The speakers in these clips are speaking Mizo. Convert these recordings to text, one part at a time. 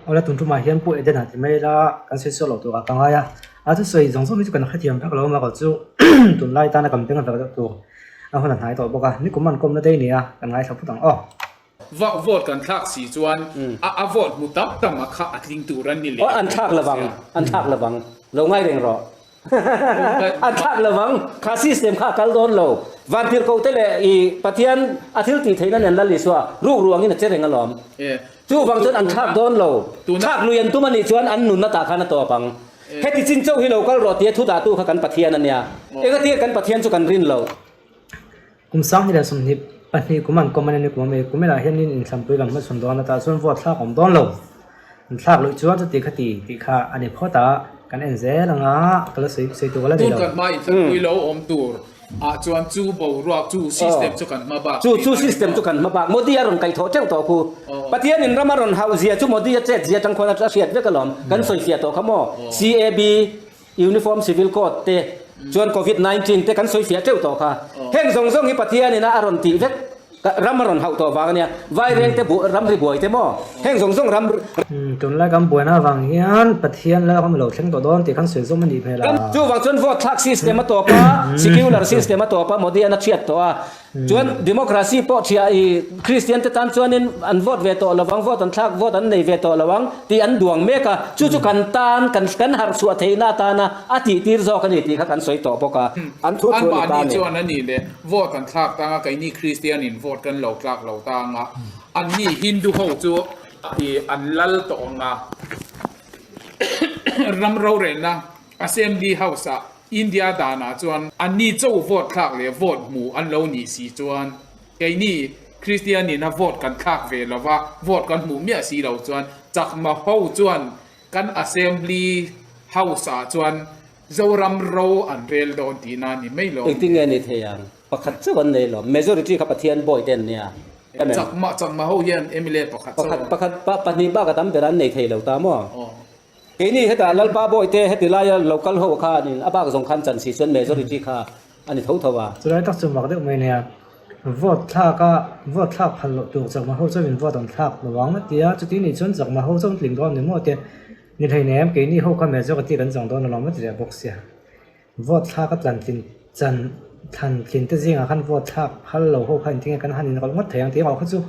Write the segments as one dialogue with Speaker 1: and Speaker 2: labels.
Speaker 1: Awle tun tumah hian Pu Edena ti mai ila kan sawi sual loh turah ka ngai a, a thusawi zawng zawng hi chu kan hrethiam vek lo amaherawh chu tunlai tana kan beng vek deuh tur a hun a hnai tawh bawk a, nikum an kawmna daih nia kan ngaithla phut ang aw.
Speaker 2: Vote kan thlak si chuan a vote hmu tam tam a kha a tling tur an ni leh.
Speaker 3: Aw an thlak lovang, an thlak lovang, lo ngai reng rawh. An thlak lovang, kha system kha a kal dawn lo. Vantirhkoh te leh i Pathian a thil tih theihna nen Lal Isua ruk ruangin a che reng alawm. Chuvang chuan an thlak dawn lo. Thlak lui an tum a nih chuan an nunna tah khan a tawp ang. Heti chin chauh hi lo kal rawh tia thu dahtu kha kan Pathian a nia. Engatir kan Pathian chu kan rin lo.
Speaker 1: Kum 2022 kum an kawm a ni kum a mi kum elah hianin inthlanpui kan hmachhawn dawn a tah chuan vote thlak awm dawn lo. An thlak luih chuan chuti kha ti tih kha a ni phawt a, kan en zel ang a, ka la sawi sawi tur ka la ni
Speaker 2: Tun
Speaker 1: lo.
Speaker 2: kan hma inthlanpui lo awm tur ah chuan chu boruak chu system chu kan hma bak
Speaker 3: Chu
Speaker 2: tih
Speaker 3: chu
Speaker 2: a ni
Speaker 3: system
Speaker 2: maw?
Speaker 3: chu kan hma bak. Modi a rawn kaihthawh teuh tawh khu. Pathian in ram a rawn hauh zia chu Modi a chet zia atang khuan a hriat vek alawm. Kan sawi fiah tawh kha maw? CAB Uniform Civil Code te chuan Covid 19 te kan sawi fiah teuh tawh kha. Heng zawng zawng hi Pathian ina a rawn tih vek ram a rawn hauh tawh vang a nia. Vaireng te ramri buai te maw? Heng zawng zawng ram.
Speaker 1: Tunlai kan buaina avang hian Pathian lal ram a lo thleng tawh dawn tih khan sawi zawm a nih hmel a.
Speaker 3: Chuvang chuan vote thlak system a tawp a, secular system a tawp a, Modi an a thiat tawh a. Chuan democracy pawh thiah i Christian te tan chuanin an vote ve tawh lovang, vote an thlak, vote an nei ve tawh lo ang tih an duang mek a, chu chu kan tan, kan kan harh chhuah theihna atana a tih tir zawk a ni tih kha kan sawi tawh bawk a. An thu thu a ni ta
Speaker 2: Anmahni
Speaker 3: a ni.
Speaker 2: chuan a nih leh vote an thlak tang a, keini Christian in vote kan lo tlak lo tang a, anni Hindu ho chu i an lal tawh ang a, ram rorelna Assembly House ah India danah chuan anni cho vote thlak leh vote hmu an lo nih si chuan keini Kristian ina vote kan thlak ve lo va, vote kan hmuh miah si lo chuan Chakma ho chuan kan Assembly House ah chuan Zoram ro an rel dawn tihna a ni mai lo.
Speaker 3: Engtin nge ni thei ang? Pakhat chauh an nei lo. Majority kha Pathian bawi te an nia.
Speaker 2: Chakma Chakma ho hian mla pakhat chauh.
Speaker 3: Pakhat pakhat pahnih bak a tam ber an nei thei lo ta maw? Keini hetah Lalpa Bawihte heti laia lo kal ho kha an in a bak zawng khan chan si chuan majority kha a ni tho tho a.
Speaker 1: Chulai tak chu mak deuh mai nia, vote thlak a vote thlak phal loh tur chakma ho chuan min vote an thlak lo ang a ti a, chuti nih chuan chakma ho chuan tling dawn ni maw tia ni hleinem keini ho kha majority kan chang dawn alawm a ti leh bawk sia. Vote thlak a tlan tlin chan thlan tlin te zingah khan vote thlak phal lo ho kha engtin nge kan han inrawlh ngawt thei ang tih erawh kha chu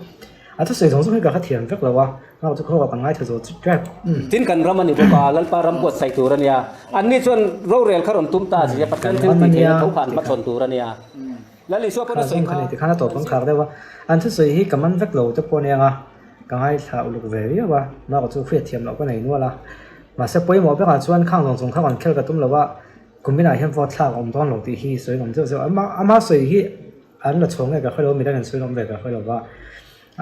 Speaker 1: a thusawi zawng zawng hi ka hrethiam vek lo a, nghak chu khaw ka ngaithla zawh chut rep.
Speaker 3: Tin kan ram a ni bawk a, Lalpa ram buatsaih tur a nia. Anni chuan rorel kha rawn tum ta zia, Pathian thil tih theihna tho kha an hmachhawn tur a nia. Lal Isua pawn a sawi
Speaker 1: kha. Tikhan a tawp an khar deuh a, an thusawi hi ka man vek lo te pawh a nia nga, ka ngaithla uluk ve viau a, mahka chu hriatthiam loh ka nei nual a. Mahse pawimawh berah chuan khang zawng zawng kha rawn khel ka tum lo a, kuminah hian vote thlak a awm dawn lo tih hi sawi awm zeuh zeuh a. Ama sawi hi an la chhuak nge ka hre lo, midang in sawi awm ve ka hre lo va.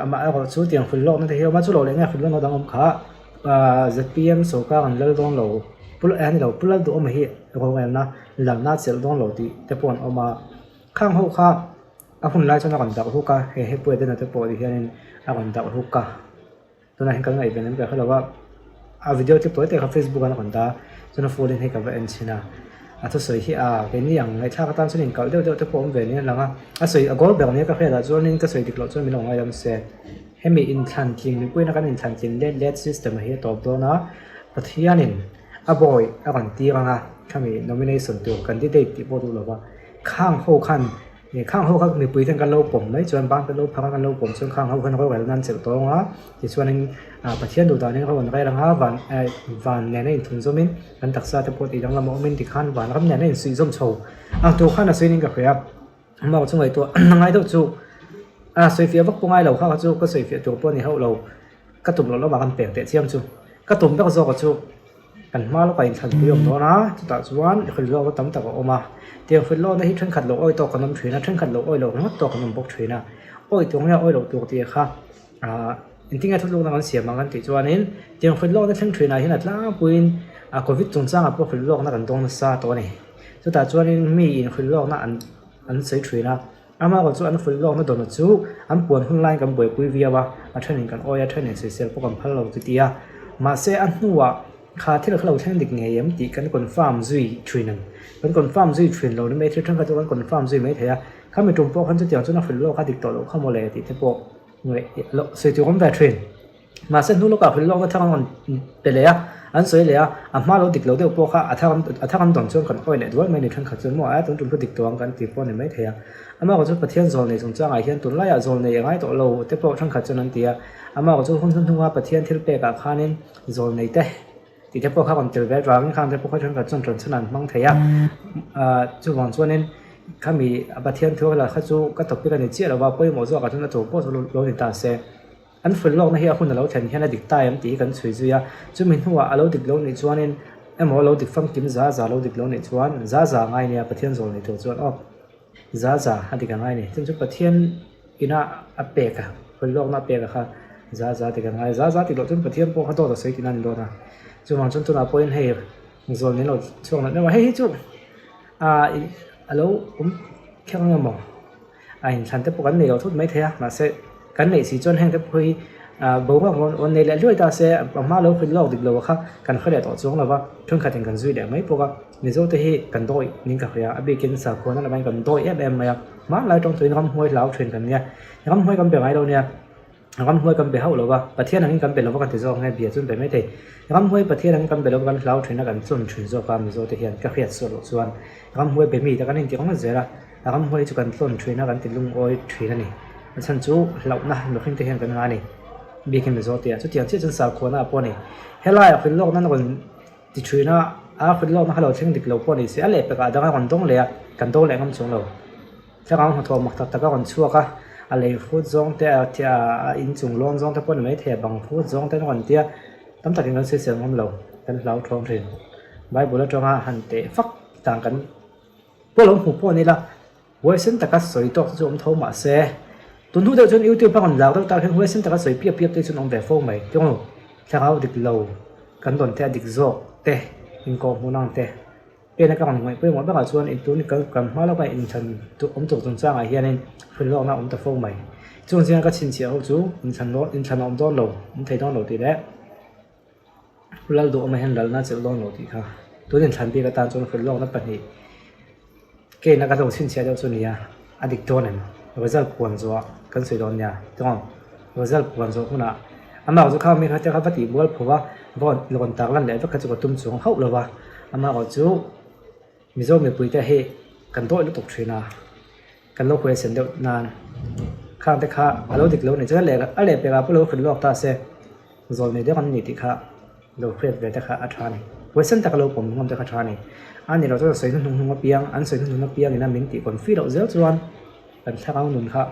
Speaker 1: Amah erawh chu tiang hrilh lawkna te hi a awm a, chu lo leh nge hrilh lawkna dang awm kha zpm sorkar an lal dawn lo, pu eh ni lo, pu Lalduhawma hi rorelna lalna a chelh dawn lo tih te pawh an awm a. Khang ho kha a hun lai chuan a rawn darh huk a, he he Pu Edena te pawh ti hianin a rawn darh huk a. Tunah hian kan ngaihven em ka hre lo a, a video te pawh te kha Facebook ah an rawn dah a, chuan a full in hei ka va en chhin a, a thusawi hi a keini ang ngaihthlak atan chuan inkalh deuh deuh te pawh awm ve niin a lang a, a sawi a goal ber nia ka hriat ah chuanin ka sawi dik loh chuan min lo ngaidam se, hemi inthlan tling mipuiin a kan inthlan tlin let let system a hi a tawp dawn a, Pathianin a bawi a rawn tir ang a, khami nomination tur candidate tih pawh duh lo va, khang ho khan Ih khang ho kha mipui ten kan lo pawm mai chuan bank te lo phak a kan lo pawm chuan khang ho khan rorel nan chelh tawng a tichuanin ah Pathian duh danin ro an rel ang a van eh van nena inthun zawmin kan taksa te pawh tih danglam a awmin tikhan van ram nena insuih zawm chho ang tur khan a sawiin ka hria amah chu ngaihtuah a ngai deuh chu a sawifiah vak pawh ngai lo kha kha chu ka sawifiah tur pawh a ni hauh lo ka tum loh lamah kan pek teh chiam chu ka tum ber zawk a chu. Kan hma lawkah inthlanpui a awm dawn a, chutah chuan hrilhlawkna tam tak a awm a. Tiang hrilhlawkna hi thenkhat lo awi tawk kan awm thin a, thenkhat lo awi loh ringawt tawk kan awm bawk thin a. Awi tur nge awi loh tur tih kha ah engtin nge thutlukna kan siam ang kan tih chuanin tiang hrilhlawkna thleng thinah hian a tlangpuiin ah covid chungchangah pawh hrilhlawkna kan dawng nasa tawh a ni. Chutah chuanin mi in hrilhlawkna an an sawi thin a, amaherawhchu an hrilhlawkna dawna chu an puan hun laiin kan buaipui viau a, a thenin kan awi a, thenin sawisel pawh kan phal lo chu ti a. Mahse a hnuah kha thil kha lo thleng dik ngei em tih kan confirm zui thin ang. Kan confirm zui thin lo ni mai thil thenkhat chu kan confirm zui mai thei a, khami tum pawh khan chutiang chuan a hrilhlawk a dik tawh loh kha mawle tih te pawh ngaih loh sawi tur awm ve thin. Mahse hnu lawkah hrilh lawkna thar an rawn pe leh a, an sawi leh a, a hma lo dik lo deuh pawh kha a thar a thar an dawn chuan kan awi leh dual mai a ni. Thenkhat chuan maw a tun tum chu dik tawh ang kan ti pawh a ni maithei a. Amaherawhchu chu Pathian zawlnei chungchangah hian tunlaiah zawlnei a ngai tawh lo te pawh thenkhat chuan an ti a. Amaherawhchu chu hun hnuhnunga Pathian thil pekah khanin zawlnei te tih te pawh kha rawn tel ve avangin khang te pawh kha thenkhat chuan ṭanchhan an hmang thei a. Chuvang chuanin khami Pathian thu la kha chu ka topic a ni chiah lo va, pawimawh zawkah chuan a tur pawh chu lo ni ta se. An ful lawkna hi a hun a lo thlen hian a dik ta em tih hi kan chhui zui a, chumi hnuah a lo dik lo nih chuanin emaw a lo dik famkim za za lo dik lo nih chuan za za ngai nia Pathian zawl nei tur chuan aw za za a dik a ngai ni. Chumi chu Pathian ina a pek a, ful lawkna a pek a kha za za dik a ngai. Za za tih loh chuan Pathian pawh kha dawt a sawi tihna a ni dawn a, chuvang chuan tunah pawhin hei zawl nei lo chhuak loh deuh a, hei hi chu a lo awm kher ang emaw. A inthlan te pawh kan nei lo thut mai thei a, mahse kan neih si chuan heng te pawh hi boruak rawn rawn nei leh hluai ta se a hma lo hrilh lawk dik lo kha kan hre leh tawh chuang lo va, thenkhatin kan zui leh mai bawk a, Mizo te hi kan dawi ning ka hria a bikin sakhuana lamah hian kan dawi em em mai a, hmanlai tawng tuin ramhnuai hlau thin kan nia, ramhnuai kan be ngai lo nia. Ramhuai kan be hauh lo va, Pathian angin kan be lo va kan ti zawk nge bia chu an be mai thei. Ramhuai Pathian angin kan be lo va kan hlau thin a, kan chun thin zawk a Mizo te hian ka hriat sual loh chuan Ramhuai be mi te kan inti ringawt zel a, Ramhuai chu kan tlawn thin a, kan ti lungawi thin a ni. A chhan chu hlauhna mihring te hian kan ngah a ni bikin Mizo te ah. Chutiang chiah chuan sakhuana ah pawh a ni. Helaiah hrilh lawkna an rawn ti thin a, a hrilh lawkna kha lo thleng dik lo pawh a ni se a lehpekah dang a rawn dawng leh a, kan do leh ngam chuang lo. Thlarau hnathawh mak tak tak a rawn chhuak a, a lei hrut zawng te a a inchung lawn zawng te pawh a ni maithei a, bang hrut zawng te an rawn tia tam takin kan sawisel ngam lo, kan hlau thawng thin. Bible atanga han teh fak dan kan pawh lo hmu pawh a ni la, huaisen taka sawi tawk te chu awm tho mahse tun hnu deuh chuan YouTube a rawn lak deuh tak hian huaisen taka sawi piap piap te chuan awm ve fo mai tawng thlarau dik lo kan dawn te a dik zawk te inkawhhmuh ang te. Pena ka rawn ngaih pawimawh berah chuan in tun kan kan hma lawka inthlan tur awm tur chungchangah hianin hrilhlawkna a awm ta fo mai. Chung zinga ka chhinchhiah ho chu inthlan dawn inthlan a awm dawn lo, awm thei dawn lo tih leh Lal duhawmah hian lalna a chelh dawn lo tih kha tun inthlan bik atan chuan hrilhlawkna pahnih keina ka lo chhinchhiah deuh chu nia a dik dawn em? Result puan zawhah kan sawi dawn nia tawng result puan zawh hunah amah chu khang mi kha te kha va tih bual pho va vawn lawn tak lan leh vek kha chu ka tum chuang hauh lo va amaherawh chu Mizo mipui te hi kan dawih lutuk thin a kan lo huaisen deuh nan khang te kha a lo dik lo nih chuan a lehpekah pawh lo hrilh lawk ta se zawl nei deuh an ni tih kha lo hriat ve te kha a tha a ni. Huaisen taka lo pawm ngam te kha a tha a ni. A ni lo chuan sawi hnuhnung hnung apiang an sawi hnuhnung apiangin a min tih confi loh zel chuan kan thlarau nun kha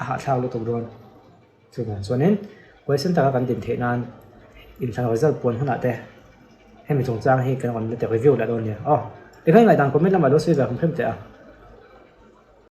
Speaker 1: a hahthlak lutuk dawn. Chuvang chuanin huaisen taka kan din theih nan inthlan result puan hunah te hemi chungchang hi kan rawn la review leh dawn nia. Aw, tikhan ngaihdan comment lamah lo sawi ve hrim hrim teh a.